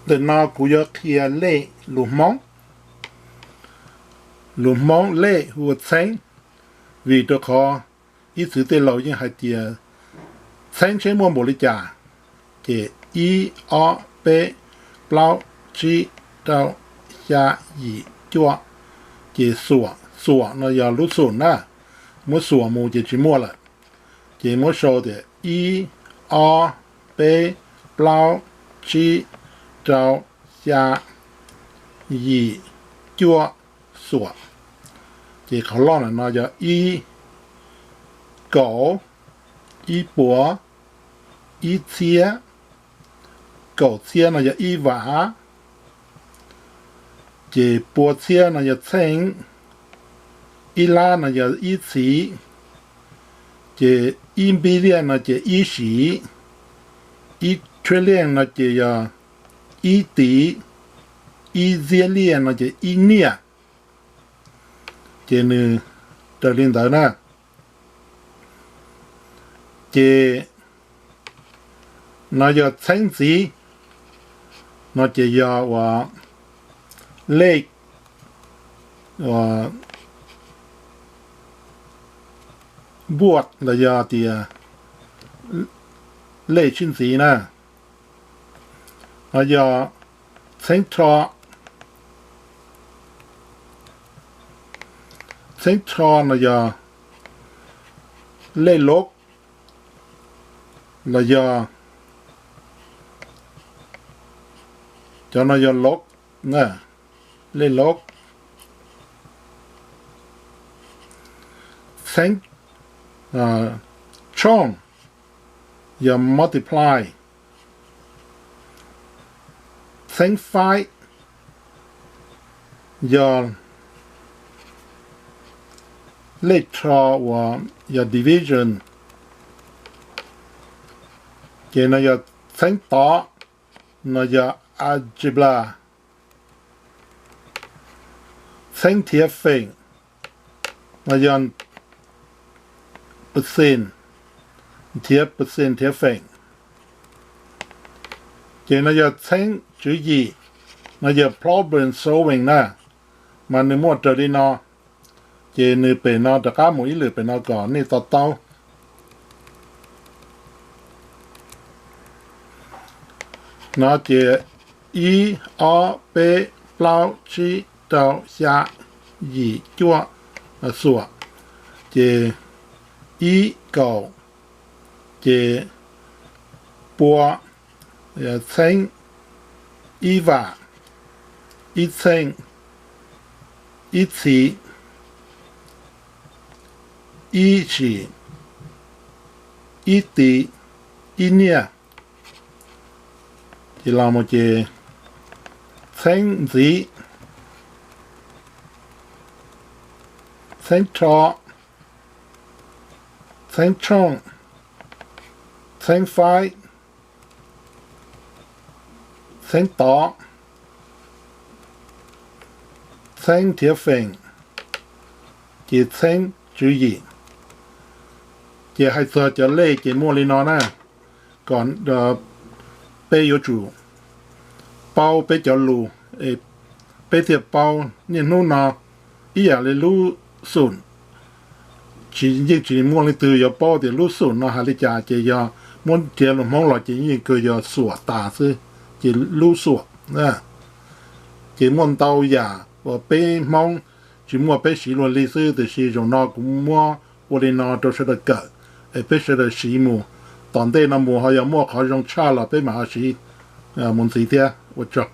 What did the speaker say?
Ntawm no kuv yuav qhia lej lus Hmoob, lus Hmoob lej hu ua txheeb, vim rau qhov ib txwv tej laus yeej hais tias txheeb tsheb muaj npaum li cas, ces ib, ob, peb, plaub, tsib, rau, xya, yim, cuaj, ces xuam, xuam no yog lub xum na, muab xuam mus ces tsis muaj lawm. Ces muab sau tias ib, ob, peb, plaub, tsib, rau, xya, yim, cuaj, xuam. Ces qhov loj ntawm no yog ib, kaum, ib puas, ib txhiab, kaum txhiab no yog ib vam, ces pua txhiab no yog txheej, ib lab no yog ib txhiv, ces ib billion no ces ib siv, ib trillion no ces yog ib tiv, ib zillion no ces ib niaj. Ces nws raws li ntawd na. Ces no yog txheeb ntxiv, no ces yog uas lej npuaj los yog tias lej sib ntxiv na. No yog txheeb rho, txheeb rho no yog lej lov los yog, cov no yog lov, lej lov. Txheeb tshooj yog multiply. Txheeb faib yog lej rho uas yog division. Ces no yog txheeb tov, no yog algebra. Txheeb nrhiav feem, no yog percent, nrhiav percent nrhiav feem. Ces no yog txheeb tswv yim, no yog problem solving na, mas nws muaj raws li no. Ces nws pem no rov qab mus ib lwm pem no kom nej to taub. No ces ib, ob, peb, plaub, tsib, rau, xya, yim, cuaj, xuam, ces ib, kaum, ces pua, txheeb, ib vam, ib txheej, ib txhis, ib sim, ib tiv, ib niaj. Ces los mus ces txheeb ntxiv, txheeb rho, txheeb tshooj, txheeb faib, txheeb tov, txheeb nrhiav feem, ces txheeb tswv yim. Ces hais txog cov lej ces muaj li no na, kom peb yuav tsum paub peb cov lus, peb thiaj paub niaj hnub no ib yam li lub xum. Tsis, yeej tsis muaj leej twg yuav paub tias lub xum no hais li cas, ces yog muab nrhiav lus Hmoob los ces yeej kawg yog xuam tas xwb, ces lub xuam. Ces muaj ntau yam uas peb Hmoob tsis muaj peb siv luag li xwb, tiam sis zaum no kuv muab ua li no rau sawv daws kawm, es peb sawv daws siv mus. Tom ntej no mus ho yog muaj qhov zoo tshaj los peb mam ho siv mus ntxiv thiab. Ua tsaug.